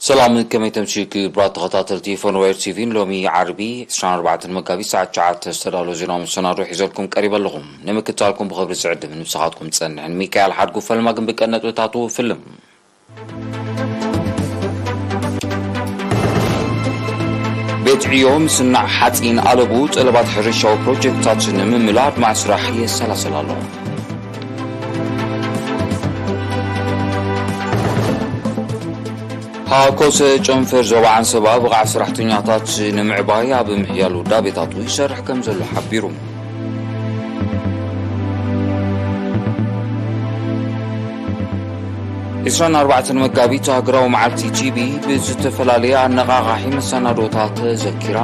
ሰላም፣ ከመይ ተምሽዩ ክቡራት ተኸታተልቲ ፎንዌር ቲቪ? ሎሚ ዓርቢ ዕስራን ኣርባዕተን መጋቢት ሰዓት ትሽዓተ ዝተዳለወ ዜናዊ መሰናዶ ሒዘልኩም ቀሪበ ኣለኹ። ንምክትታልኩም ብኽብሪ ዝዕድም፣ ንስኻትኩም ዝጸንሕን ሚካኤል ሓድጉ። ፈልማ ግን ብቀን ነጥብታቱ ፍልም። ቤት ዕዮ ምስናዕ ሓፂን ኣለቡ ጠለባት ሕርሻዊ ፕሮጀክትታት ንምምላእ ኣድማዒ ስራሕ የሰላስል ኣሎ። ሃኮሰ ጨንፈር ዞባ ዓንሰባ ብቕዓት ሰራሕተኛታት ንምዕባይ ኣብ ምሕያል ውዳቤታቱ ይሰርሕ ከም ዘሎ ሓቢሩ። ዕስራን ኣርባዕተን መጋቢት ሃገራዊ መዓልቲ ቲቢ ብዝተፈላለየ ኣነቓቓሒ መሰናዶታት ተዘኪራ።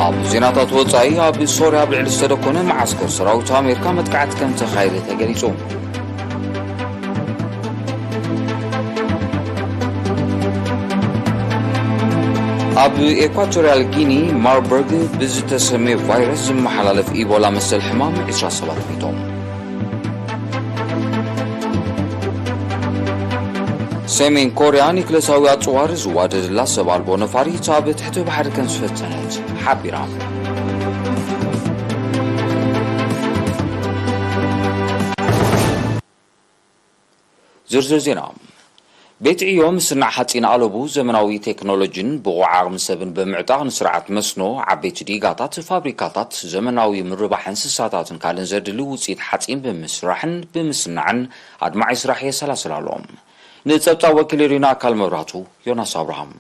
ኣብ ዜናታት ወጻኢ፣ ኣብ ሶርያ ኣብ ልዕሊ ዝተደኮነ መዓስከር ሰራዊት ኣሜሪካ መጥቃዕቲ ከም ተኻየደ ተገሊጹ። ኣብ ኤኳቶርያል ጊኒ ማርበርግ ብዝተሰምየ ቫይረስ ዝመሓላለፍ ኢቦላ መሰል ሕማም ዕስራ ሰባት ሞይቶም። ሰሜን ኮርያ ኒክለሳዊ ኣጽዋር ዝዋደደላ ሰብ ኣልቦ ነፋሪት ኣብ ትሕቲ ባሕሪ ከም ዝፈተነት ሓቢራ። ዝርዝር ዜና። ቤት ዕዮ ምስናዕ ሓፂን ኣለቡ ዘመናዊ ቴክኖሎጂን ብቑዕ ዓቕሚ ሰብን ብምዕጣቕ ንስርዓት መስኖ፣ ዓበይቲ ዲጋታት፣ ፋብሪካታት፣ ዘመናዊ ምርባሕ እንስሳታትን ካልእን ዘድሊ ውፅኢት ሓፂን ብምስራሕን ብምስናዕን ኣድማዒ ስራሕ የሰላስል ኣሎ። ንፀብፃብ ወኪል ሪና ኣካል መብራቱ፣ ዮናስ ኣብርሃም።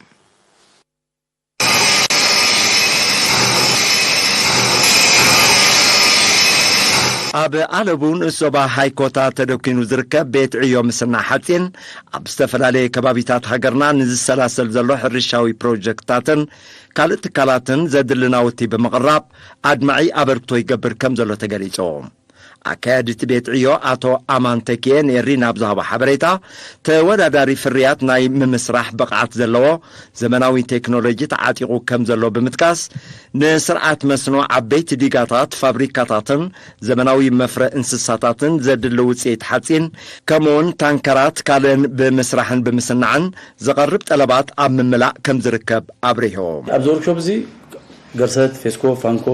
ኣብ ኣለቡ ንኡስ ዞባ ሃይኮታ ተደኪኑ ዝርከብ ቤት ዕዮ ምስናዕ ሓፂን፣ ኣብ ዝተፈላለየ ከባቢታት ሃገርና ንዝሰላሰል ዘሎ ሕርሻዊ ፕሮጀክትታትን ካልእ ትካላትን ዘድሊ ናውቲ ብምቕራብ ኣድማዒ ኣበርክቶ ይገብር ከም ዘሎ ተገሊጹ። ኣካያዲ እቲ ቤት ዕዮ ኣቶ ኣማን ተኪኤ ንኤሪና ኣብ ዝሃቦ ሓበሬታ፣ ተወዳዳሪ ፍርያት ናይ ምምስራሕ ብቕዓት ዘለዎ ዘመናዊ ቴክኖሎጂ ተዓጢቑ ከም ዘሎ ብምጥቃስ፣ ንስርዓት መስኖ፣ ዓበይቲ ዲጋታት፣ ፋብሪካታትን ዘመናዊ መፍረ እንስሳታትን ዘድሊ ውፅኢት ሓፂን፣ ከምኡውን ታንከራት ካልእን ብምስራሕን ብምስናዕን ዝቐርብ ጠለባት ኣብ ምምላእ ከም ዝርከብ ኣብሪሁ። ኣብዚ ወርክሾፕ እዚ ገርሰት፣ ፌስኮ፣ ፋንኮ፣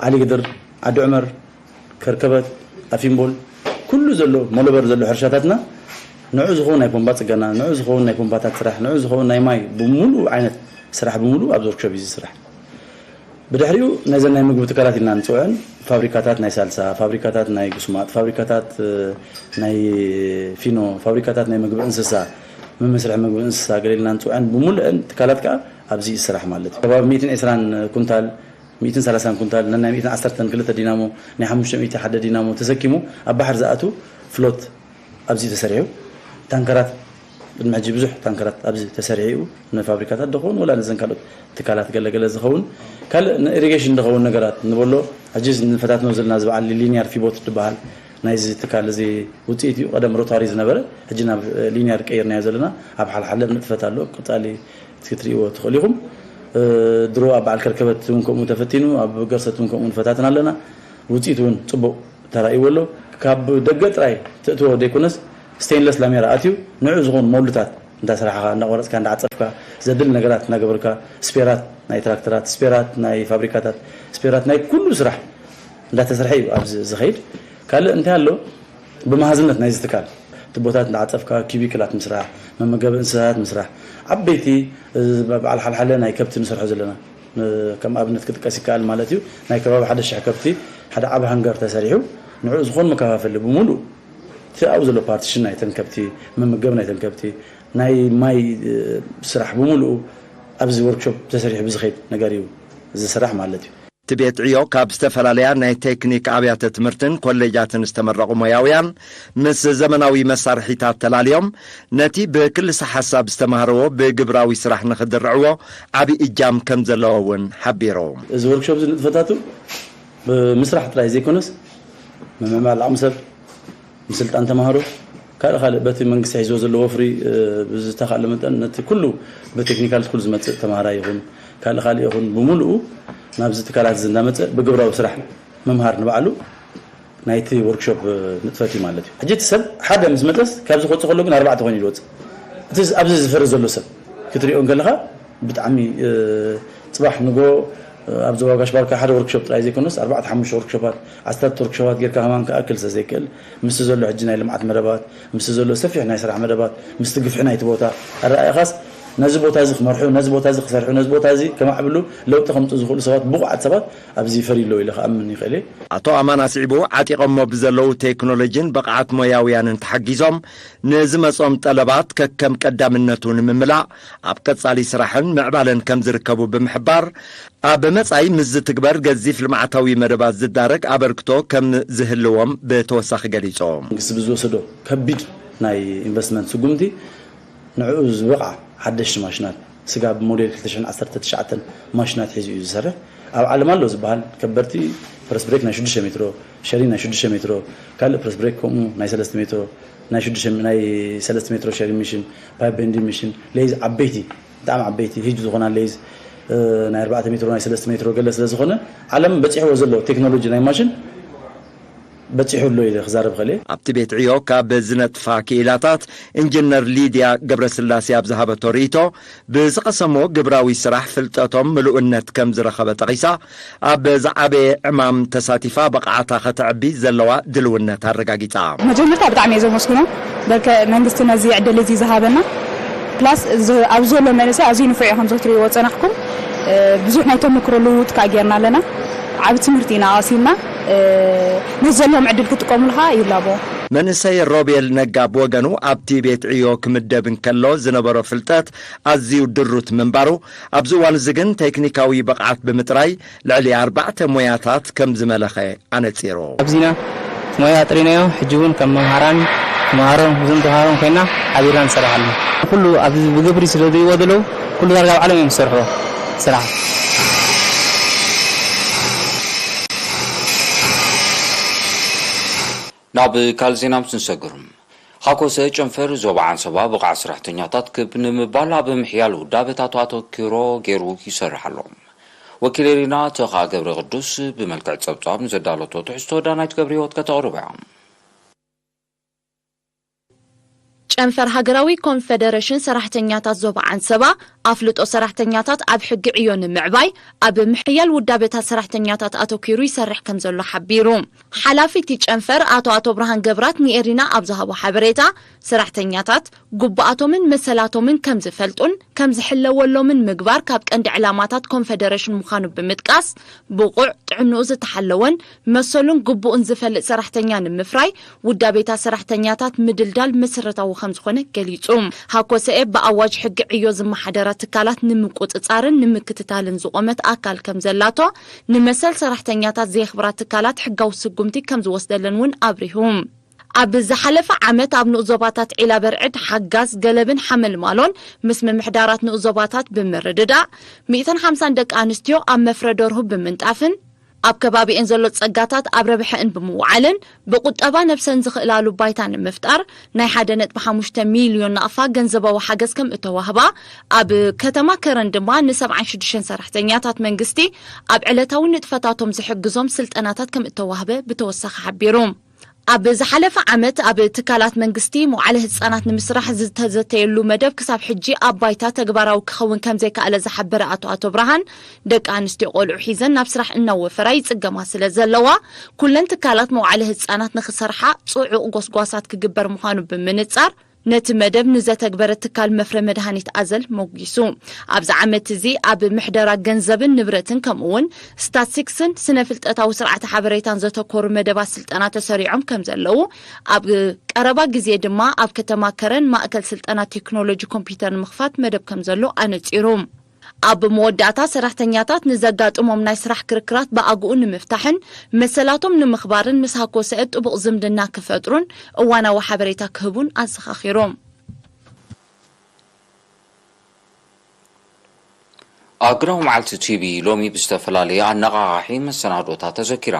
ዓሊግድር፣ ዓዲ ዑመር፣ ከርከበት፣ ኣፊምቦል፣ ኩሉ ዘሎ ሞለበር ዘሎ ሕርሻታትና ንዑ ዝኸውን ናይ ፖምባ ጽገና፣ ንዑ ዝኸውን ናይ ፖምባታት ስራሕ፣ ንዑ ዝኸውን ናይ ማይ ብምሉኡ ዓይነት ስራሕ ብምሉኡ ኣብዚ ወርክሾፕ እዩ ዝስራሕ። ብድሕሪኡ ነዘን ናይ ምግቢ ትካላት ኢልና ንጽውዐን ፋብሪካታት ናይ ሳልሳ፣ ፋብሪካታት ናይ ጉስማጥ፣ ፋብሪካታት፣ እ፣ ናይ ፊኖ፣ ፋብሪካታት ናይ ምግቢ እንስሳ፣ መመስርሒ ምግቢ እንስሳ ገለ ኢልና ንጽውዐን ብምሉአን ትካላት ከኣ ኣብዚ ይስራሕ ማለት እዩ። ከባቢ ሚእትን ዕስራን ኩንታል፣ ሚእትን ሰላሳን ኩንታል፣ ነናይ ሚእትን ዓሰርተን ክልተ ዲናሞ፣ ናይ ሓሙሽተ ሚእቲ ሓደ ዲናሞ ተሰኪሙ ኣብ ባሕሪ ዝኣቱ ፍሎት ኣብዚ ተሰሪሑ። ታንከራት፣ ቅድሚ ሕጂ ብዙሕ ታንከራት ኣብዚ ተሰሪሑ እዩ። ንፋብሪካታት ዝኸውን ወላ ነዘን ካልኦት ትካላት ገለ ገለ ዝኸውን፣ ካልእ ንኢሪጌሽን ዝኸውን ነገራት ንበሎ፣ ሕጂ ንፈታትኖ ዘለና እዚ በዓል ሊኒያር ፒቮት ዝበሃል ናይዚ ትካል እዚ ውፅኢት እዩ። ቀደም ሮታሪ ዝነበረ፣ ሕጂ ናብ ሊኒያር ቀይርናዮ ዘለና። ኣብ ሓልሓለ ንጥፈት ኣሎ፣ ቀጻሊ ክትርእይዎ ትኽእሉ ኢኹም። እ፣ ድሮ ኣብ በዓል ከርከበት እውን ከምኡ ተፈቲኑ፣ ኣብ ገርሰት እውን ከምኡ ንፈታትን ኣለና። ውፅኢት እውን ፅቡቕ ተራእይዎ ኣሎ። ካብ ደገ ጥራይ ተእትዎ ዘይኮነስ፣ ስቴንለስ ላሜራ ኣትዩ ንዑ ዝኾኑ ሞልድታት እንዳሰራሕኻ፣ እንዳቆረፅካ፣ እንዳዓፀፍካ፣ ዘድሊ ነገራት እንዳገበርካ፣ ስፔራት ናይ ትራክተራት፣ ስፔራት ናይ ፋብሪካታት፣ ስፔራት ናይ ኩሉ ስራሕ እንዳተሰርሐ እዩ ኣብዚ ዝኸይድ። ካልእ እንታይ ኣሎ? ብመሃዝነት ናይዚ ትካል ቱቦታት እንዳዓፀፍካ፣ ኪቢክላት ምስራሕ፣ መመገቢ እንስሳታት ምስራሕ፣ ዓበይቲ፣ እ፣ በዓል ሓልሓለ ናይ ከብቲ ንሰርሖ ዘለና፣ እ፣ ከም ኣብነት ክጥቀስ ይከኣል ማለት እዩ። ናይ ከባቢ ሓደ ሽሕ ከብቲ ሓደ ዓቢ ሃንገር ተሰሪሑ፣ ንዕኡ ዝኾን መከፋፈሊ ብምሉእ እቲ ኣብኡ ዘሎ ፓርቲሽን ናይተን ከብቲ፣ መመገቢ ናይተን ከብቲ፣ ናይ ማይ፣ እ፣ ስራሕ ብምሉኡ ኣብዚ ወርክሾፕ ተሰሪሑ ብዝኸይድ ነገር እዩ ዝስራሕ ማለት እዩ። እቲ ቤት ዕዮ ካብ ዝተፈላለያ ናይ ቴክኒክ ኣብያተ ትምህርትን ኮሌጃትን ዝተመረቑ ሞያውያን ምስ ዘመናዊ መሳርሒታት ተላልዮም ነቲ ብክልሰ ሓሳብ ዝተማህረዎ ብግብራዊ ስራሕ ንኽድርዕዎ ዓቢ እጃም ከም ዘለዎ እውን ሓቢሩ። እዚ ወርክሾፕ እዚ ንጥፈታቱ ብምስራሕ ጥራይ ዘይኮነስ፣ ምምዕባል ዓቕሚ ሰብ፣ ምስልጣን ተማሃሮ፣ ካልእ ካልእ በቲ መንግስቲ ሒዝዎ ዘሎ ወፍሪ፣ እ፣ ብዝተኻእለ መጠን ነቲ ኩሉ ብቴክኒካል ስኩል ዝመጽእ ተማሃራይ ይኹን ካልእ ካልእ ይኹን ብምሉኡ ናብዚ ትካላት እዚ እንዳመጸ ብግብራዊ ስራሕ ምምሃር ንባዕሉ ናይቲ ወርክሾፕ ንጥፈት እዩ ማለት እዩ። ሕጂ እቲ ሰብ ሓደ ምስ መፀስ ካብዚ ክወፅእ ከሎ ግን ኣርባዕተ ኮይኑ ይወፅእ። እቲ ኣብዚ ዝፈሪ ዘሎ ሰብ ክትሪኦ እንከለኻ ብጣዕሚ ፅባሕ ንጎ ኣብዚ ዋጋሽ ባርካ ሓደ ወርክሾፕ ጥራይ ዘይኮነስ ኣርባዕተ ሓሙሽተ ወርክሾፓት ዓሰርተ ወርክሾፓት ጌርካ ከማን ክኣክል ስለ ዘይክእል ምስቲ ዘሎ ሕጂ ናይ ልምዓት መደባት ምስቲ ዘሎ ሰፊሕ ናይ ስራሕ መደባት ምስቲ ግፍሒ ናይቲ ቦታ ኣረኣእኻስ ነዚ ቦታ እዚ ክመርሑ ነዚ ቦታ እዚ ክሰርሑ ነዚ ቦታ እዚ ከማዕብሉ ለውጢ ከምፅኡ ዝኽእሉ ሰባት ብቑዓት ሰባት ኣብዚ ፈርዩ ኣለዉ ኢለ ክኣምን ይኽእል እየ። ኣቶ ኣማን ኣስዒቡ፣ ዓጢቖሞ ብዘለዉ ቴክኖሎጂን ብቕዓት ሞያውያንን ተሓጊዞም ንዝመጾም ጠለባት ከከም ቀዳምነቱ ንምምላእ ኣብ ቀጻሊ ስራሕን ምዕባለን ከም ዝርከቡ ብምሕባር፣ ኣብ መጻኢ ምስ ዝትግበር ገዚፍ ልምዓታዊ መደባት ዝዳረግ ኣበርክቶ ከም ዝህልዎም ብተወሳኺ ገሊጾም። መንግስቲ ብዝወሰዶ ከቢድ ናይ ኢንቨስትመንት ስጉምቲ ንዕኡ ዝበቕዓ ሓደሽቲ ማሽናት ስጋብ ሞዴል ክልተ ሽሕን ዓሰርተ ትሽዓተን ማሽናት ሒዙ እዩ ዝሰርሕ። ኣብ ዓለም ኣሎ ዝበሃል ከበድቲ ፕረስ ብሬክ ናይ ሽዱሽተ ሜትሮ፣ ሸሪን ናይ ሽዱሽተ ሜትሮ፣ ካልእ ፕረስ ብሬክ ከምኡ ናይ ሰለስተ ሜትሮ፣ ናይ ሽዱሽተ ናይ ሰለስተ ሜትሮ ሸሪን ሚሽን፣ ፓይፕ ቤንዲንግ ሚሽን፣ ሌዝ ዓበይቲ ብጣዕሚ ዓበይቲ ሂጅ ዝኾና ሌዝ ናይ ኣርባዕተ ሜትሮ ናይ ሰለስተ ሜትሮ ገለ ስለ ዝኾነ ዓለም በፂሕዎ ዘሎ ቴክኖሎጂ ናይ ማሽን በፂሑ ኣሎ ኢለ ክዛረብ ኽእል እየ። ኣብቲ ቤት ዕዮ ካብ ዝነጥፋ ክኢላታት ኢንጂነር ሊድያ ገብረስላሴ ኣብ ዝሃበቶ ርእይቶ ብዝቐሰሞ ግብራዊ ስራሕ ፍልጠቶም ምሉእነት ከም ዝረኸበ ጠቒሳ ኣብ ዝዓበየ ዕማም ተሳቲፋ ብቕዓታ ከተዕቢ ዘለዋ ድልውነት ኣረጋጊጻ። መጀመርታ ብጣዕሚ እየ ዘመስግኖ በርከ መንግስቲ ነዚ ዕድል እዚ ዝሃበና ፕላስ ኣብዚ ዘሎ መንእሰይ ኣዝዩ ንፉዕ እዩ ከምዚ ክትሪእዎ ዝፀናሕኩም ብዙሕ ናይ ተመክሮ ልውውጥ ከዓ ጌርና ኣለና። ዓብ ትምህርቲ ኢና ቀሲምና ነዚ ዘለዎም ዕድል ክጥቀሙሉ ከዓ ይላቦ። መንእሰይ ሮቤል ነጋ ብወገኑ ኣብቲ ቤት ዕዮ ክምደብ እንከሎ ዝነበሮ ፍልጠት ኣዝዩ ድሩት ምንባሩ ኣብዚ እዋን እዚ ግን ቴክኒካዊ ብቕዓት ብምጥራይ ልዕሊ ኣርባዕተ ሞያታት ከም ዝመለኸ ኣነጺሩ። ኣብዚና ሞያ ኣጥሪናዮ ሕጂ እውን ከም መምሃራን ተምሃሮን እዞም ተምሃሮን ኮይና ሓቢርና ንሰርሕ ኣለና። ኩሉ ኣብዚ ብግብሪ ስለ ዝሪእዎ ዘለዉ ኩሉ ዳርጋ ባዕሎም እዮም ዝሰርሕዎ ስራሕ። ናብ ካልእ ዜና ምስ ንሰግር፣ ሃኮሰ ጨንፈር ዞባ ዓንሰባ ብቕዓት ሰራሕተኛታት ክብ ንምባል ኣብ ምሕያል ውዳበታቱ ኣተኪሮ ገይሩ ይሰርሕ ኣሎ። ወኪል ኤሪና ተኻ ገብረ ቅዱስ ብመልክዕ ጸብጻብ ንዘዳለቶ ትሕዝቶ ዳናይት ገብረ ህይወት ከተቕርቦ እያ። ጨንፈር ሃገራዊ ኮንፈደረሽን ሰራሕተኛታት ዞባ ዓንሰባ ኣፍልጦ ሰራሕተኛታት ኣብ ሕጊ ዕዮ ንምዕባይ ኣብ ምሕያል ውዳበታት ሰራሕተኛታት ኣተኪሩ ይሰርሕ ከምዘሎ ሓቢሩ። ሓላፊ እቲ ጨንፈር ኣቶ ኣቶ ብርሃን ገብራት ንኤሪና ኣብ ዝሃቦ ሓበሬታ ሰራሕተኛታት ጉቡኣቶምን መሰላቶምን ከም ዝፈልጡን ከም ዝሕለወሎምን ምግባር ካብ ቀንዲ ዕላማታት ኮንፈደረሽን ምዃኑ ብምጥቃስ ብቑዕ ጥዕንኡ ዝተሓለወን መሰሉን ግቡኡን ዝፈልጥ ሰራሕተኛ ንምፍራይ ውዳቤታት ሰራሕተኛታት ምድልዳል መሰረታዊ ከምዝኾነ ገሊፁ። ሃኮሰኤ ብኣዋጅ ሕጊ ዕዮ ዝመሓደራ ትካላት ንምቁፅፃርን ንምክትታልን ዝቖመት ኣካል ከምዘላቶ ንመሰል ሰራሕተኛታት ዘየኽብራ ትካላት ሕጋዊ ስጉምቲ ከምዝወስደለን እውን ኣብሪሁ። ኣብ ዝሓለፈ ዓመት ኣብ ንኡስ ዞባታት ዒላ በርዕድ፣ ሓጋዝ፣ ገለብን ሓመልማሎን ምስ ምምሕዳራት ንኡስ ዞባታት ብምርድዳእ ሚእትን ሓምሳን ደቂ ኣንስትዮ ኣብ መፍረ ደርሁ ብምንጣፍን ኣብ ከባቢኤን ዘሎ ጸጋታት ኣብ ረብሐእን ብምውዓልን ብቁጠባ ነብሰን ዝኽእላሉ ባይታ ንምፍጣር ናይ ሓደ ነጥቢ ሓሙሽተ ሚልዮን ናቕፋ ገንዘባዊ ሓገዝ ከም እተዋህባ ኣብ ከተማ ከረን ድማ ን ሰብዓን ሽዱሽተን ሰራሕተኛታት መንግስቲ ኣብ ዕለታዊ ንጥፈታቶም ዝሕግዞም ስልጠናታት ከም እተዋህበ ብተወሳኺ ሓቢሩ። ኣብ ዝሓለፈ ዓመት ኣብ ትካላት መንግስቲ መዋዕለ ህፃናት ንምስራሕ ዝተዘተየሉ መደብ ክሳብ ሕጂ ኣብ ባይታ ተግባራዊ ክኸውን ከምዘይከኣለ ዝሓበረ ኣቶ ኣቶ ብርሃን ደቂ ኣንስትዮ ቆልዑ ሒዘን ናብ ስራሕ እናወፈራ ይፅገማ ስለ ዘለዋ ኩለን ትካላት መዋዕለ ህፃናት ንክሰርሓ ፅዑቕ ጎስጓሳት ክግበር ምዃኑ ብምንፃር ነቲ መደብ ንዘተግበረ ትካል መፍረ መድሃኒት ኣዘል ሞጒሱ። ኣብዚ ዓመት እዚ ኣብ ምሕደራ ገንዘብን ንብረትን ከምኡ እውን ስታትስቲክስን ስነ ፍልጠታዊ ስርዓተ ሓበሬታን ዘተኮሩ መደባት ስልጠና ተሰሪዖም ከም ዘለዉ ኣብ ቀረባ ግዜ ድማ ኣብ ከተማ ከረን ማእከል ስልጠና ቴክኖሎጂ ኮምፒተር ንምኽፋት መደብ ከም ዘሎ ኣነጺሩ። ኣብ መወዳእታ ሰራሕተኛታት ንዘጋጥሞም ናይ ስራሕ ክርክራት ብኣግኡ ንምፍታሕን መሰላቶም ንምኽባርን ምስ ሃኮሰኤ ጥቡቕ ዝምድና ክፈጥሩን እዋናዊ ሓበሬታ ክህቡን ኣዘኻኺሩ። ኣግናዊ መዓልቲ ቲቪ ሎሚ ብዝተፈላለየ ኣነቓቓሒ መሰናዶታት ተዘኪራ።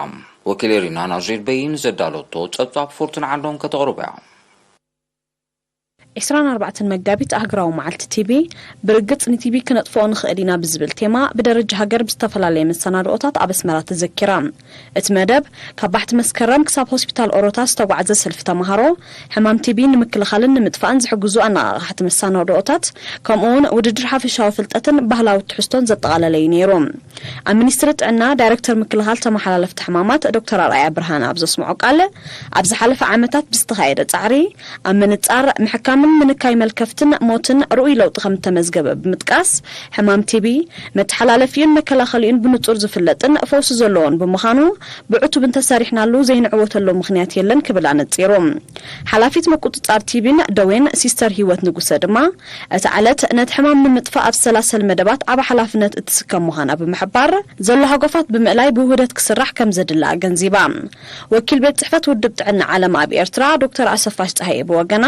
ወኪል ኤሪና ናዝሬት በይን ዘዳለቶ ጸብጻብ ፎርቱን ዓንዶም ከተቕርቦ እያ። ዕስራን ኣርባዕተን መጋቢት ኣህጉራዊ መዓልቲ ቲቢ፣ ብርግጽ ንቲቢ ክነጥፍኦ ንኽእል ኢና ብዝብል ቴማ ብደረጃ ሃገር ብዝተፈላለየ መሰናድኦታት ኣብ ኣስመራ ተዘኪራ። እቲ መደብ ካብ ባሕቲ መስከረም ክሳብ ሆስፒታል ኦሮታ ዝተጓዕዘ ሰልፊ ተማሃሮ፣ ሕማም ቲቢ ንምክልኻልን ንምጥፋእን ዝሕግዙ ኣነቓቓሕቲ መሰናድኦታት፣ ከምኡ'ውን ውድድር ሓፈሻዊ ፍልጠትን ባህላዊ ትሕዝቶን ዘጠቓለለ እዩ ነይሩ። ኣብ ሚኒስትሪ ጥዕና ዳይሬክተር ምክልኻል ተመሓላለፍቲ ሕማማት ዶክተር ኣርኣያ ብርሃነ ኣብ ዘስምዖ ቃል፣ ኣብ ዝሓለፈ ዓመታት ብዝተኻየደ ጻዕሪ፣ ኣብ ምንጻር ምሕካምን ምንካይ መልከፍትን ሞትን ርኡይ ለውጢ ከም እተመዝገበ ብምጥቃስ፣ ሕማም ቲቢ መተሓላለፊኡን መከላኸሊኡን ብንጹር ዝፍለጥን ፈውሲ ዘለዎን ብምዃኑ፣ ብዕቱብ እንተሰሪሕናሉ ዘይንዕወተሉ ምኽንያት የለን ክብል ኣነጺሩ። ሓላፊት ምቁጽጻር ቲቢን ደዌን ሲስተር ህይወት ንጉሰ ድማ፣ እቲ ዕለት ነቲ ሕማም ንምጥፋእ ኣብ ዝሰላሰል መደባት ዓቢ ሓላፍነት እትስከም ምዃና ብምሕባር፣ ዘሎ ሃጓፋት ብምእላይ ብውህደት ክስራሕ ከም ዘድሊ ኣገንዚባ። ወኪል ቤት ጽሕፈት ውድብ ጥዕና ዓለም ኣብ ኤርትራ ዶክተር ኣሰፋሽ ጸሃየ ብወገና፣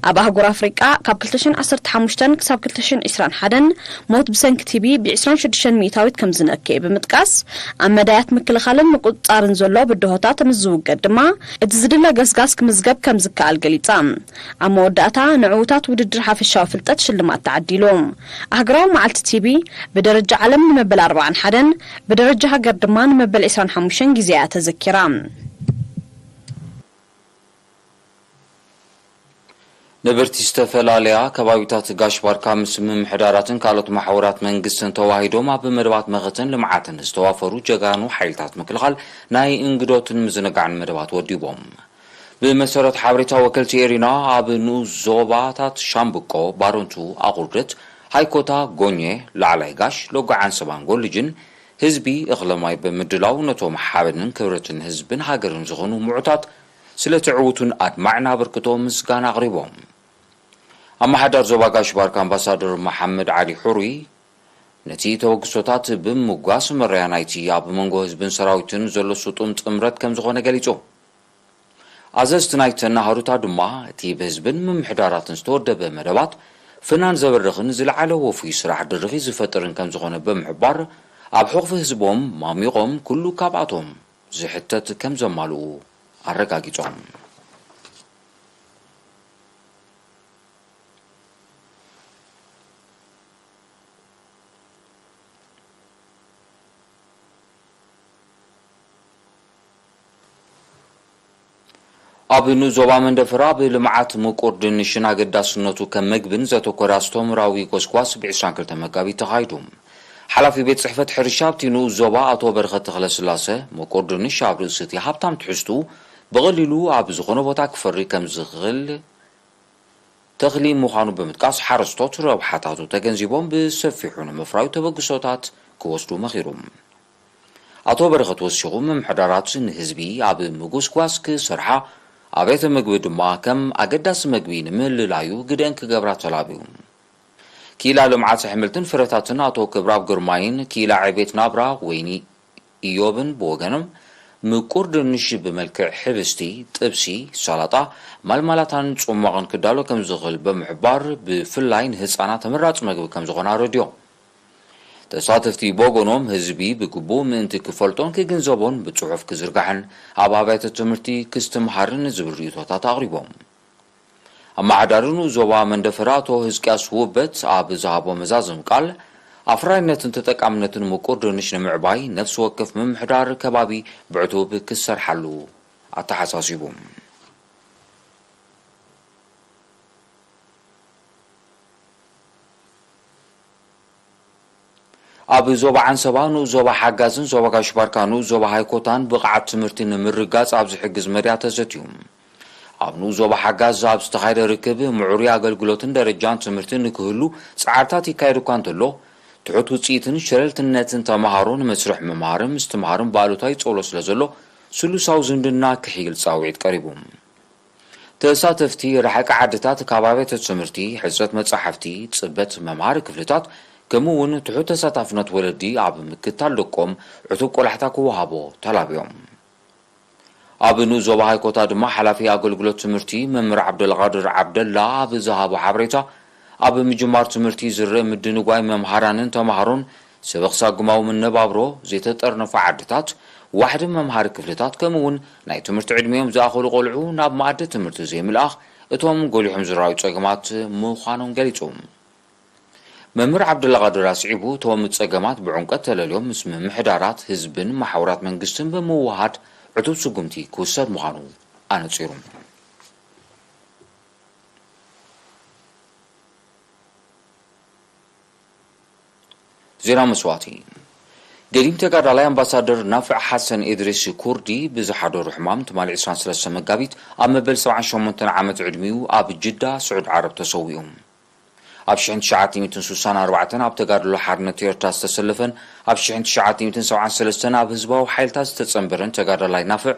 ኣብ ኣህጉር ኣፍሪቃ ካብ ክልተ ሽሕን ዓሰርተ ሓሙሽተን ክሳብ ክልተ ሽሕን ዕስራን ሓደን ሞት ብሰንኪ ቲቢ ብ ዕስራን ሽዱሽተን ሚእታዊት ከም ዝነከየ ብምጥቃስ፣ ኣብ መዳያት ምክልኻልን ምቁጽጻርን ዘሎ ብድሆታት ምስ ዝውገድ ድማ፣ እቲ ዝድለ ገስጋስ ክምዝገብ ከም ዝከኣል ገሊጻ። ኣብ መወዳእታ፣ ንዕዉታት ውድድር ሓፈሻዊ ፍልጠት ሽልማት ተዓዲሉ። ኣህጉራዊ መዓልቲ ቲቢ፣ ብደረጃ ዓለም ንመበል ኣርባዓን ሓደን፣ ብደረጃ ሃገር ድማ ንመበል ዕስራን ሓሙሽተን ግዜ እያ ተዘኪራ። ነበርቲ ዝተፈላለያ ከባቢታት ጋሽ ባርካ ምስ ምምሕዳራትን ካልኦት ማሕበራት መንግስትን ተዋሂዶም ኣብ መደባት መኸተን ልምዓትን ዝተዋፈሩ ጀጋኑ ሓይልታት ምክልኻል ናይ እንግዶትን ምዝንጋዕን መደባት ወዲቦም። ብመሰረት ሓበሬታ ወከልቲ ኤሪና፣ ኣብ ንኡስ ዞባታት ሻምብቆ፣ ባረንቱ፣ ኣቑርደት፣ ሃይኮታ፣ ጎኘ፣ ላዕላይ ጋሽ፣ ሎጎ ዓንሰባን ጎልጅን ህዝቢ እኽለ ማይ ብምድላው ነቶም ሓበንን ክብረትን ህዝብን ሃገርን ዝኾኑ ምዑታት ስለቲ ዕዉትን ኣድማዕን ኣበርክቶ ምስጋና ኣቕሪቦም። ኣመሓዳር ዞባ ጋሽ ባርካ ኣምባሳደር መሓመድ ዓሊ ሑሩይ ነቲ ተበግሶታት ብምምጓስ መረያ ናይቲ ኣብ መንጎ ህዝብን ሰራዊትን ዘሎ ስጡም ጥምረት ከም ዝኾነ ገሊጹ። ኣዘዝቲ ናይተን ሃሩታ ድማ እቲ ብህዝብን ምምሕዳራትን ዝተወደበ መደባት ፍናን ዘበርኽን ዝለዓለ ወፉይ ስራሕ ድርኺት ዝፈጥርን ከም ዝኾነ ብምሕባር ኣብ ሕቑፊ ህዝቦም ማሚቖም ኩሉ ካብኣቶም ዝሕተት ከም ዘማልኡ ኣረጋጊጾም። ኣብ ንኡስ ዞባ መንደፈራ ብልምዓት ምቁር ድንሽን ኣገዳስነቱ ከም መግብን ዘተኮረ ኣስተምህሮኣዊ ጎስጓስ ብ ዕስራን ክልተን መጋቢት ተኻይዱ። ሓላፊ ቤት ጽሕፈት ሕርሻ ኣብቲ ንኡስ ዞባ ኣቶ በረኸት ተኽለስላሰ፣ ምቁር ድንሽ ኣብ ርእሲ እቲ ሃብታም ትሕዝትኡ ብቐሊሉ ኣብ ዝኾነ ቦታ ክፈሪ ከም ዝኽእል ተኽሊ ምዃኑ ብምጥቃስ፣ ሓረስቶት ረብሓታቱ ተገንዚቦም ብሰፊሑ ንምፍራዩ ተበግሶታት ክወስዱ መኺሩ። ኣቶ በረኸት ወሲኹ፣ ምምሕዳራት ንህዝቢ ኣብ ምጉስጓስ ክሰርሓ፣ ኣብያተ ምግቢ ድማ ከም ኣገዳሲ ምግቢ ንምህልላዩ ግደን ክገብራ ተላብዩ። ክኢላ ልምዓት ኣሕምልትን ፍረታትን ኣቶ ክብረኣብ ግርማይን ክኢላ ዕቤት ናብራ ወይኒ ኢዮብን ብወገኖም፣ ምቁር ድንሽ ብመልክዕ ሕብስቲ፣ ጥብሲ፣ ሰላጣ፣ ማልማላታን ጽሟቕን ክዳሎ ከም ዝኽእል ብምሕባር፣ ብፍላይ ንህጻናት ተመራጺ መግቢ ከም ዝኾነ ኣረድዮም። ተሳተፍቲ ብወገኖም፣ ህዝቢ ብግቡእ ምእንቲ ክፈልጦን ክግንዘቦን ብጽሑፍ ክዝርጋሕን ኣብ ኣብያተ ትምህርቲ ክስትምሃርን ዝብል ርእይቶታት ኣቕሪቦም። ኣመሓዳሪ ንኡስ ዞባ መንደፈራ ኣቶ ህዝቅያስ ውበት ኣብ ዝሃቦ መዛዘሚ ቃል፣ ኣፍራይነትን ተጠቃምነትን ምቁር ድንሽ ንምዕባይ ነፍሲ ወከፍ ምምሕዳር ከባቢ ብዕቱብ ክሰርሓሉ ኣተሓሳሲቡ። ኣብ ዞባ ዓንሰባ፣ ንኡስ ዞባ ሓጋዝን ዞባ ጋሽ ባርካ ንኡስ ዞባ ሃይኮታን ብቕዓት ትምህርቲ ንምርጋጽ ኣብ ዝሕግዝ መድያ ተዘትዩ። ኣብ ንኡስ ዞባ ሓጋዝ ኣብ ዝተኻየደ ርክብ፣ ምዕሩይ ኣገልግሎትን ደረጃን ትምህርቲ ንክህሉ ጻዕርታት ይካየድ እኳ እንተሎ፣ ትሑት ውጽኢትን ሸለልትነትን ተመሃሮ ንመስርሕ ምምሃርን ምስትምሃርን ብኣሉታዊ ይጸሎ ስለ ዘሎ፣ ስሉሳዊ ዝምድና ክሕይል ጻውዒት ቀሪቡ። ተሳተፍቲ፣ ርሓቂ ዓድታት፣ ካብ ኣብያተ ትምህርቲ፣ ሕጽረት መጻሕፍቲ፣ ጽበት መምሃሪ ክፍልታት፣ ከምኡ እውን ትሑት ተሳታፍነት ወለዲ ኣብ ምክትታል ደቆም ዕቱብ ቆላሕታ ክወሃቦ ተላብዮም። ኣብ ንኡስ ዞባ ሃይኮታ ድማ ሓላፊ ኣገልግሎት ትምህርቲ መምህር ዓብደልቃድር ዓብደላ ኣብ ዝሃቦ ሓበሬታ፣ ኣብ ምጅማር ትምህርቲ ዝረአ ምድንጓይ መምሃራንን ተማሃሮን ሰበኽ ሳጉማዊ መነባብሮ ዘይተጠርነፉ ዓድታት፣ ዋሕዲ መምሃሪ ክፍልታት፣ ከምኡ እውን ናይ ትምህርቲ ዕድሜኦም ዝኣኸሉ ቆልዑ ናብ መኣዲ ትምህርቲ ዘይምልኣኽ እቶም ጎሊሖም ዝረኣዩ ጸገማት ምዃኖም ገሊጹ። መምህር ዓብደላቃድር ኣስዒቡ፣ እቶም ጸገማት ብዕምቀት ተለልዮም ምስ ምምሕዳራት ህዝብን መሓውራት መንግስትን ብምውሃድ ዕቱብ ስጉምቲ ክውሰድ ምዃኑ ኣነጺሩ። ዜና መስዋእቲ። ገዲም ተጋዳላይ ኣምባሳደር ናፍዕ ሓሰን ኢድሪስ ኩርዲ ብዝሓደሩ ሕማም ትማሊ ዕስራን ሰለስተን መጋቢት ኣብ መበል ሰብዓን ሸሞንተን ዓመት ዕድሚኡ ኣብ ጅዳ ስዑድ ዓረብ ተሰዊኡ። ኣብ ሽሕን ትሽዓተ ሚእትን ስሳን ኣርባዕተን ኣብ ተጋድሎ ሓርነት ኤርትራ ዝተሰለፈን ኣብ ሽሕን ትሽዓተ ሚእትን ሰብዓን ሰለስተን ኣብ ህዝባዊ ሓይልታት ዝተጸንበረን ተጋዳላይ ናፍዕ፣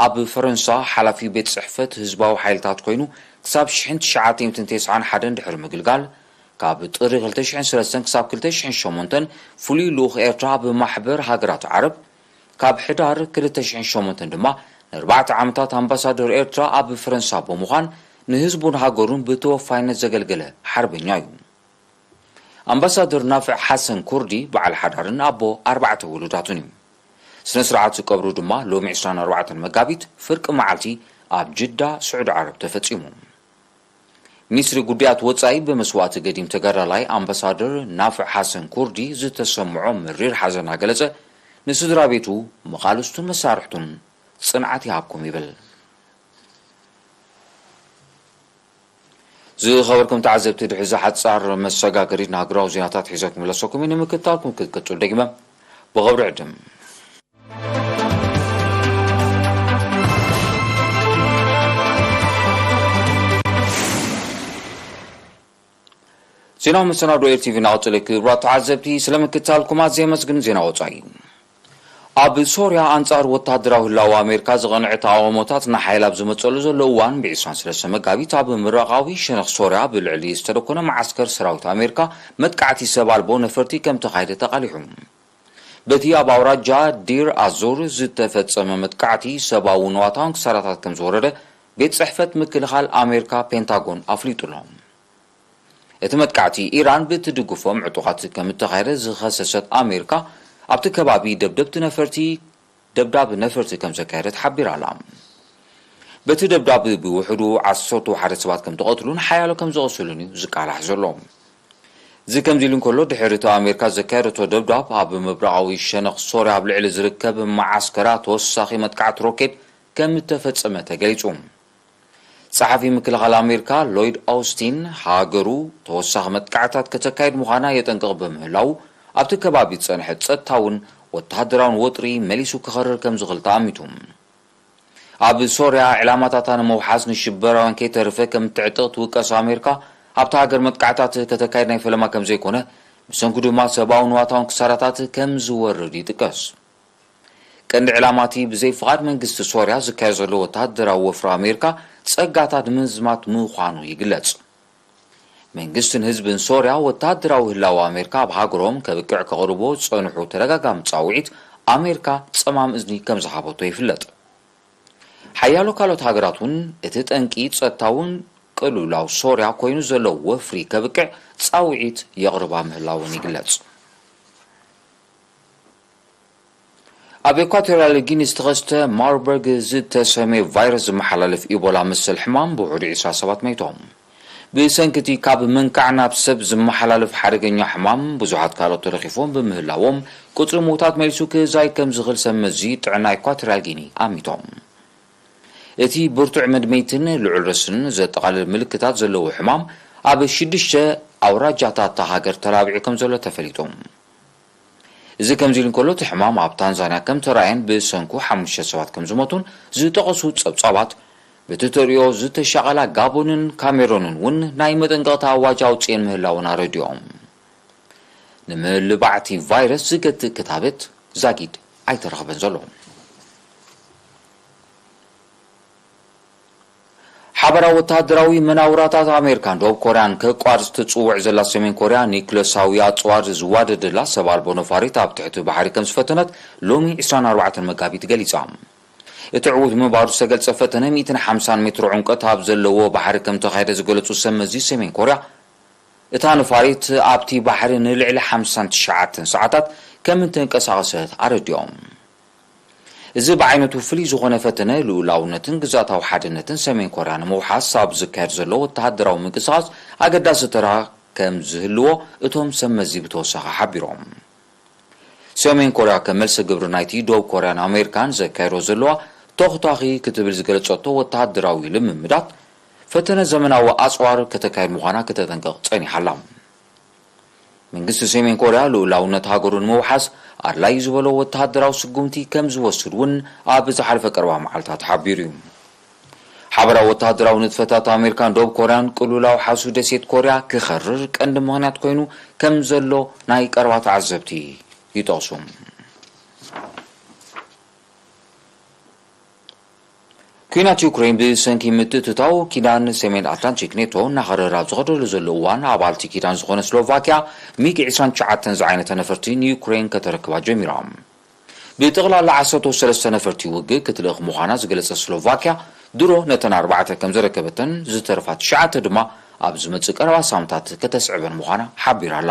ኣብ ፈረንሳ ሓላፊ ቤት ጽሕፈት ህዝባዊ ሓይልታት ኮይኑ ክሳብ ሽሕን ትሽዓተ ሚእትን ተስዓን ሓደን ድሕሪ ምግልጋል፣ ካብ ጥሪ ክልተ ሽሕን ሰለስተን ክሳብ ክልተ ሽሕን ሸሞንተን ፍሉይ ልኡኽ ኤርትራ ኣብ ማሕበር ሃገራት ዓረብ፣ ካብ ሕዳር ክልተ ሽሕን ሸሞንተን ድማ ንኣርባዕተ ዓመታት ኣምባሳደር ኤርትራ ኣብ ፈረንሳ ብምዃን ንህዝቡን ሃገሩን ብተወፋይነት ዘገልገለ ሓርበኛ እዩ። ኣምባሳደር ናፍዕ ሓሰን ኩርዲ በዓል ሓዳርን ኣቦ ኣርባዕተ ውሉዳቱን እዩ። ስነ ስርዓት ቀብሩ ድማ ሎሚ ዕስራን ኣርባዕተን መጋቢት ፍርቂ መዓልቲ ኣብ ጅዳ ስዑዲ ዓረብ ተፈጺሙ። ሚኒስትሪ ጉዳያት ወጻኢ ብመስዋእቲ ገዲም ተጋዳላይ ኣምባሳደር ናፍዕ ሓሰን ኩርዲ ዝተሰምዖ መሪር ሓዘን ኣገለጸ። ንስድራ ቤቱ፣ መቓልስቱን መሳርሕቱን ጽንዓት ይሃብኩም ይብል። ዝኸበርኩም ተዓዘብቲ፣ ድሕሪ እዚ ሓጻር መሰጋገሪት ንሃገራዊ ዜናታት ሒዘ ክምለሰኩም እዩ። ንምክትታልኩም ክትቅጽሉ ደጊመ ብኽብሪ ዕድም። ዜናዊ መሰናዶ ኤር ቲቪ እናቐጸለ፣ ክቡራት ተዓዘብቲ፣ ስለ ምክትታልኩም ኣዝየ የመስግን። ዜና ወጻኢ። ኣብ ሶርያ ኣንጻር ወተሃደራዊ ህላወ ኣሜሪካ ዝቐንዐ ተቓውሞታት ንሓይል ኣብ ዝመጸሉ ዘሎ እዋን፣ ብ ዕስራን ሰለስተን መጋቢት ኣብ ምብራቓዊ ሸነኽ ሶርያ ብልዕሊ ዝተደኮነ መዓስከር ሰራዊት ኣሜሪካ መጥቃዕቲ ሰብ ኣልቦ ነፈርቲ ከም ተኻየደ ተቓሊሑ። በቲ ኣብ ኣውራጃ ዲር ኣዙር ዝተፈጸመ መጥቃዕቲ ሰብኣዊ ንዋታውን ክሳራታት ከም ዝወረደ ቤት ጽሕፈት ምክልኻል ኣሜሪካ ፔንታጎን ኣፍሊጡ ኣሎ። እቲ መጥቃዕቲ ኢራን ብትድግፎም ዕጡቓት ከም እተኻየደ ዝኸሰሰት ኣሜሪካ፣ ኣብቲ ከባቢ ደብደብቲ ነፈርቲ፣ ደብዳብ ነፈርቲ ከም ዘካየደት ሓቢራ ኣላ። በቲ ደብዳብ ብውሕዱ ዓሰርተ ሓደ ሰባት ከም ተቐትሉን ሓያሎ ከም ዘቑስሉን እዩ ዝቃላሕ ዘሎ። እዚ ከምዚ ኢሉ እንከሎ፣ ድሕሪ እቲ ኣሜሪካ ዘካየደቶ ደብዳብ፣ ኣብ ምብራቓዊ ሸነኽ ሶርያ ኣብ ልዕሊ ዝርከብ መዓስከራ ተወሳኺ መጥቃዕቲ ሮኬት ከም እተፈጸመ ተገሊጹ። ጸሓፊ ምክልኻል ኣሜሪካ ሎይድ ኦስቲን፣ ሃገሩ ተወሳኺ መጥቃዕታት ከተካይድ ምዃና የጠንቅቕ ብምህላዉ፣ ኣብቲ ከባቢ ዝጸንሐ ጸጥታውን ወተሃደራውን ወጥሪ መሊሱ ክኸርር ከም ዝኽእል ተኣሚቱ። ኣብ ሶርያ፣ ዕላማታታ ንምውሓስ ንሽበራውያን ከይተርፈ ከም እትዕጥቕ ትውቀስ ኣሜሪካ፣ ኣብታ ሃገር መጥቃዕታት ከተካይድ ናይ ፈለማ ከም ዘይኮነ፣ ብሰንኩ ድማ ሰብኣውን ንዋታውን ክሳራታት ከም ዝወርድ ይጥቀስ። ቀንዲ ዕላማ እቲ ብዘይ ፍቓድ መንግስቲ ሶርያ ዝካየድ ዘሎ ወተሃደራዊ ወፍሪ ኣሜሪካ ጸጋታት ምዝማት ምዃኑ ይግለጽ። መንግስትን ህዝብን ሶርያ ወተሃደራዊ ህላወ ኣሜሪካ ኣብ ሃገሮም ከብቅዕ ከቕርቦ ዝጸንሑ ተደጋጋሚ ጻውዒት ኣሜሪካ ጸማም እዝኒ ከም ዝሃበቶ ይፍለጥ። ሓያሎ ካልኦት ሃገራት እውን እቲ ጠንቂ ጸጥታውን ቅልውላው ሶርያ ኮይኑ ዘሎ ወፍሪ ከብቅዕ ጻውዒት የቕርባ ምህላወን ይግለጽ። ኣብ ኤኳቶርያል ጊኒ ዝተኸስተ ማርበርግ ዝተሰምየ ቫይረስ ዝመሓላለፍ ኢቦላ መሰል ሕማም ብውሕዱ ዕስራ ሰባት መይቶም። ብሰንኪ እቲ ካብ መንካዕ ናብ ሰብ ዝመሓላለፍ ሓደገኛ ሕማም ብዙሓት ካልኦት ተለኺፎም ብምህላዎም፣ ቁጽሪ ምዉታት መሊሱ ክዛይድ ከም ዝኽእል ሰብ መዚ ጥዕና ኤኳቶርያል ጊኒ ኣሚቶም። እቲ ብርቱዕ መድመይትን ልዑል ረስንን ዘጠቓልል ምልክታት ዘለዎ ሕማም ኣብ ሽዱሽተ ኣውራጃታት እታ ሃገር ተላቢዑ ከም ዘሎ ተፈሊጡ። እዚ ከምዚ ኢሉ እንከሎ፣ እቲ ሕማም ኣብ ታንዛንያ ከም ተራእየን ብሰንኩ ሓሙሽተ ሰባት ከም ዝሞቱን ዝጠቐሱ ጸብጻባት፣ በቲ ተርእዮ ዝተሻቐላ ጋቦንን ካሜሮንን እውን ናይ መጠንቀቕታ ኣዋጅ ኣውጺኤን ምህላወን ኣረዲኦም። ንምልባዕቲ ቫይረስ ዝገትእ ክታበት ዛጊድ ኣይተረኽበን ዘሎ። ሓበራዊ ወተሃደራዊ መናውራታት ኣሜሪካን ደቡብ ኮርያን ከቋርጽ ትጽውዕ ዘላ ሰሜን ኮርያ፣ ኒክለሳዊ ኣጽዋር ዝዋደደላ ሰብ ኣልቦ ነፋሪት ኣብ ትሕቲ ባሕሪ ከም ዝፈተነት ሎሚ ዕስራን ኣርባዕተን መጋቢት ገሊጻ። እቲ ዕዉት ምንባሩ ዝተገልጸ ፈተነ ሚእትን ሓምሳን ሜትሮ ዕምቆት ኣብ ዘለዎ ባሕሪ ከም ተኻየደ ዝገለጹ ሰብ መዚ ሰሜን ኮርያ፣ እታ ነፋሪት ኣብቲ ባሕሪ ንልዕሊ ሓምሳን ትሽዓተን ሰዓታት ከም እንተንቀሳቐሰት ኣረዲኦም። እዚ ብዓይነቱ ፍሉይ ዝኾነ ፈተነ ልኡላውነትን ግዝኣታዊ ሓድነትን ሰሜን ኮርያ ንምውሓስ ኣብ ዝካየድ ዘሎ ወተሃደራዊ ምንቅስቓስ ኣገዳሲ ተራ ከም ዝህልዎ እቶም ሰብ መዚ ብተወሳኺ ሓቢሮም። ሰሜን ኮርያ ከም መልሲ ግብሪ ናይቲ ደቡብ ኮርያን ኣሜሪካን ዘካየዶ ዘለዋ ተኹታኺ ክትብል ዝገለጸቶ ወተሃደራዊ ልምምዳት ፈተነ ዘመናዊ ኣጽዋር ከተካይድ ምዃና ከተጠንቅቕ ጸኒሓ ኣላ። መንግስቲ ሰሜን ኮርያ ልኡላውነት ሃገሩ ንምውሓስ ኣድላዪ ዝበሎ ወተሃደራዊ ስጉምቲ ከም ዝወስድ እውን ኣብ ዝሓለፈ ቀረባ መዓልታት ሓቢሩ እዩ። ሓበራዊ ወተሃደራዊ ንጥፈታት ኣሜሪካን ደቡብ ኮርያን ቅሉላዊ ሓሱ ደሴት ኮርያ ክኸርር ቀንዲ ምኽንያት ኮይኑ ከም ዘሎ ናይ ቀረባ ተዓዘብቲ ይጠቕሱ። ኲናት ዩክሬን ብሰንኪ ምትእትታው ኪዳን ሰሜን ኣትላንቲክ ኔቶ እናኸረረ ኣብ ዝኸደሉ ዘሎ እዋን፣ ኣባልቲ ኪዳን ዝኾነ ስሎቫኪያ ሚግ ዕስራን ትሽዓተን ዝዓይነተ ነፈርቲ ንዩክሬን ከተረክባ ጀሚራ። ብጠቕላላ ዓሰርተ ሰለስተ ነፈርቲ ውግእ ክትልእኽ ምዃና ዝገለጸት ስሎቫኪያ፣ ድሮ ነተን ኣርባዕተ ከም ዘረከበተን ዝተረፋ ትሽዓተ ድማ ኣብ ዝመጽእ ቀረባ ሳምንታት ከተስዕበን ምዃና ሓቢራ ኣላ።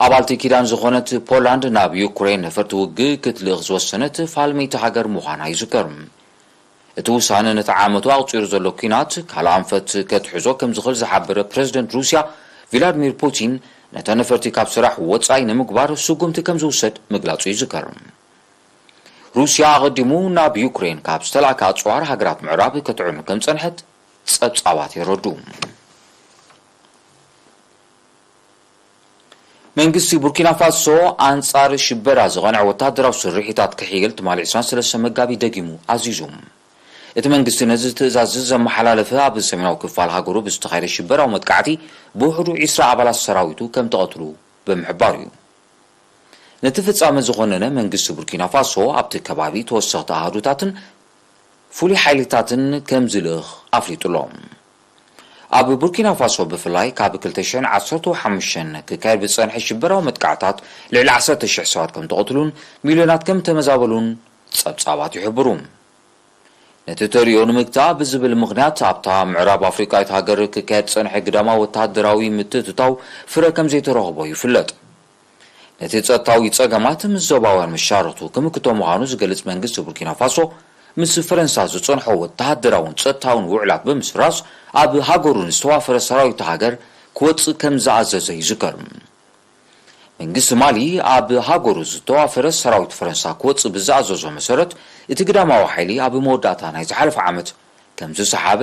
ኣባልቲ ኪዳን ዝኾነት ፖላንድ ናብ ዩክሬን ነፈርቲ ውግእ ክትልእኽ ዝወሰነት ፋልመይቲ ሃገር ምዃና ይዝከር። እቲ ውሳነ ነቲ ዓመቱ ኣቑጺሩ ዘሎ ኲናት ካልእ ኣንፈት ከትሕዞ ከም ዝኽእል ዝሓበረ ፕረዚደንት ሩስያ ቪላድሚር ፑቲን፣ ነተን ነፈርቲ ካብ ስራሕ ወጻኢ ንምግባር ስጉምቲ ከም ዝውሰድ ምግላጹ ይዝከር። ሩስያ ኣቐዲሙ ናብ ዩክሬን ካብ ዝተላእከ ኣጽዋር ሃገራት ምዕራብ ከትዕኑ ከም ጸንሐት ጸብጻባት የረድኡ። መንግስቲ ቡርኪና ፋሶ ኣንጻር ሽበራ ዝቐንዐ ወታደራዊ ስርሒታት ክሕይል ትማሊ ዕስራን ሰለስተ መጋቢት ደጊሙ ኣዚዙ። እቲ መንግስቲ ነዚ ትእዛዝ ዘመሓላለፈ ኣብ ሰሜናዊ ክፋል ሃገሩ ብዝተኻየደ ሽበራዊ መጥቃዕቲ ብውሕዱ ዕስራ ኣባላት ሰራዊቱ ከም ተቐትሉ ብምሕባሩ እዩ። ነቲ ፍጻመ ዝኾነነ መንግስቲ ቡርኪና ፋሶ ኣብቲ ከባቢ ተወሰኽቲ ኣሃዱታትን ፍሉይ ሓይልታትን ከም ዝልእኽ ኣፍሊጡ ኣሎ። ኣብ ቡርኪና ፋሶ ብፍላይ ካብ ክልተ ሽሕን ዓሰርተ ሓሙሽተን ክካየድ ብዝጸንሐ ሽበራዊ መጥቃዕታት ልዕሊ ዓሰርተ ሽሕ ሰባት ከም ተቐትሉን ሚልዮናት ከም ተመዛበሉን ጸብጻባት ይሕብሩ። ነቲ ተርእዮ ንምግታእ ብዝብል ምኽንያት ኣብታ ምዕራብ ኣፍሪቃዊት ሃገር ክካየድ ዝጸንሐ ግዳማዊ ወተሃደራዊ ምትእትታው ፍረ ከም ዘይተረኽቦ ይፍለጥ። ነቲ ጸጥታዊ ጸገማት ምስ ዞባውያን መሻርኽቱ ክምክቶ ምዃኑ ዝገልጽ መንግስቲ ቡርኪና ፋሶ፣ ምስ ፈረንሳ ዝጸንሖ ወተሃደራውን ጸጥታውን ውዕላት ብምስራዝ ኣብ ሃገሩ ንዝተዋፈረ ሰራዊት ሃገር ክወጽእ ከም ዝኣዘዘ ይዝከር። መንግስቲ ማሊ ኣብ ሃገሩ ዝተዋፈረ ሰራዊት ፈረንሳ ክወጽእ ብዝኣዘዞ መሰረት፣ እቲ ግዳማዊ ሓይሊ ኣብ መወዳእታ ናይ ዝሓለፈ ዓመት ከም ዝሰሓበ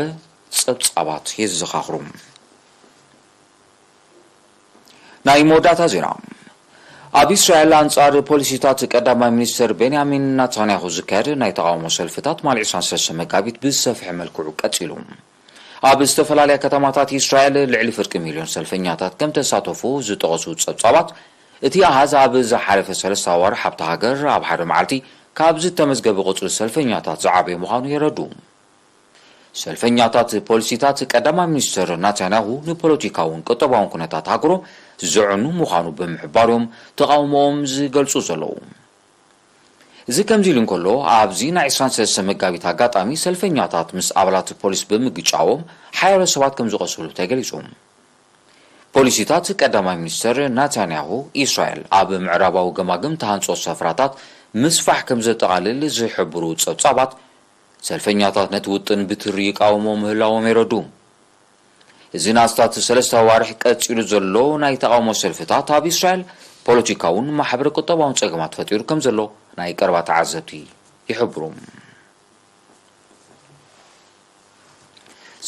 ጸብጻባት የዘኻኽሩ። ናይ መወዳእታ ዜና። ኣብ እስራኤል ኣንጻር ፖሊሲታት ቀዳማይ ሚኒስተር ቤንያሚን ናታንያሁ ዝካየድ ናይ ተቓውሞ ሰልፍታት ትማሊ ዕስራን ሰለስተን መጋቢት ብዝሰፍሐ መልክዑ ቀጺሉ። ኣብ ዝተፈላለያ ከተማታት እስራኤል ልዕሊ ፍርቂ ሚልዮን ሰልፈኛታት ከም ተሳተፉ ዝጠቐሱ ጸብጻባት፣ እቲ ኣሃዝ ኣብ ዝሓለፈ ሰለስተ ኣዋርሕ ኣብታ ሃገር ኣብ ሓደ መዓልቲ ካብ ዝተመዝገበ ቁጽሪ ሰልፈኛታት ዝዓበየ ምዃኑ የረድኡ። ሰልፈኛታት ፖሊሲታት ቀዳማይ ሚኒስተር ናታንያሁ ንፖለቲካውን ቁጠባውን ኩነታት ሃገሮም ዘዕኑ ምዃኑ ብምሕባር እዮም ተቓውሞኦም ዝገልጹ ዘለዉ። እዚ ከምዚ ኢሉ እንከሎ፣ ኣብዚ ናይ ዕስራን ሰለስተ መጋቢት ኣጋጣሚ ሰልፈኛታት ምስ ኣባላት ፖሊስ ብምግጫዎም ሓያሎ ሰባት ከም ዝቖሰሉ ተገሊጹ። ፖሊሲታት ቀዳማይ ሚኒስተር ናታንያሁ፣ እስራኤል ኣብ ምዕራባዊ ገማግም ተሃንጾ ሰፍራታት ምስፋሕ ከም ዘጠቓልል ዝሕብሩ ጸብጻባት፣ ሰልፈኛታት ነቲ ውጥን ብትሪ ይቃወሞ ምህላዎም የረዱ። እዚ ንኣስታት ሰለስተ ኣዋርሕ ቀጺሉ ዘሎ ናይ ተቓውሞ ሰልፍታት ኣብ እስራኤል ፖለቲካውን ማሕበረ ቁጠባውን ጸገማት ፈጢሩ ከም ዘሎ ናይ ቀረባ ተዓዘብቲ ይሕብሩ።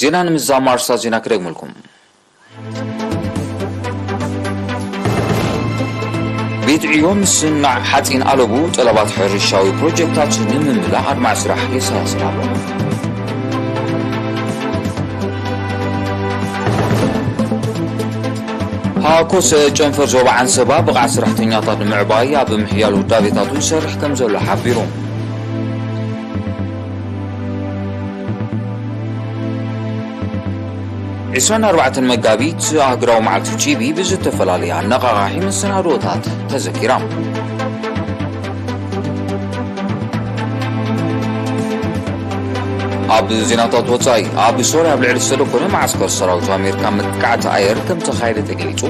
ዜና ንምዝዛም ኣርእስታት ዜና ክደግመልኩም። ቤት ዕዮ ምስናዕ ሓፂን ኣለቡ ጠለባት ሕርሻዊ ፕሮጀክታት ንምምላእ ኣድማዕ ስራሕ የሰላስል ኣሎ። ሃኮሰ ጨንፈር ዞባ ዓንሰባ ብቕዓት ሰራሕተኛታት ንምዕባይ ኣብ ምሕያል ውዳቤታቱ ይሰርሕ ከም ዘሎ ሓቢሩ። ዕስራን ኣርባዕተን መጋቢት ኣህግራዊ መዓልቲ ቲቢ ብዝተፈላለየ ኣነቓቓሒ መሰናድኦታት ተዘኪራ። ኣብ ዜናታት ወጻኢ፣ ኣብ ሶርያ ኣብ ልዕሊ ዝተደኮነ መዓስከር ሰራዊት ኣሜሪካ መጥቃዕቲ ኣየር ከም ተኻየደ ተገሊጹ።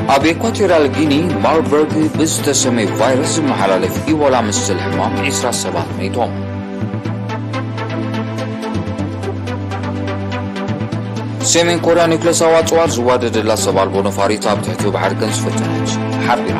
ኣብ ኢኳቶርያል ጊኒ ማርበርግ ብዝተሰመየ ቫይረስ ዝመሓላለፍ ኢቦላ መሰል ሕማም ዕስራ ሰባት መይቶም። ሰሜን ኮርያ ኒውክለሳዊ ኣጽዋር ዝዋደደላ ሰብ ኣልቦ ነፋሪት ኣብ ትሕቲ ባሕሪ ከም ዝፈተነት ሓቢራ።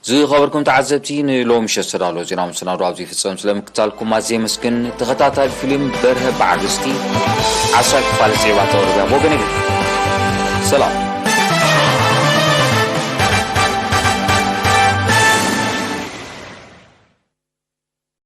ዝኸበርኩም ተዓዘብቲ፣ ንሎሚ ምሸት ዝተዳለወ ዜና መሰናዶ ኣብዚ ይፍጸም። ስለምክታልኩም ኣዝየ የመስግን። ተኸታታሊ ፊልም በርሀ በዓል ርስቲ ዓሳይ ክፋል ጽዒባ ተቕርብያ ብወገን ይብል። ሰላም።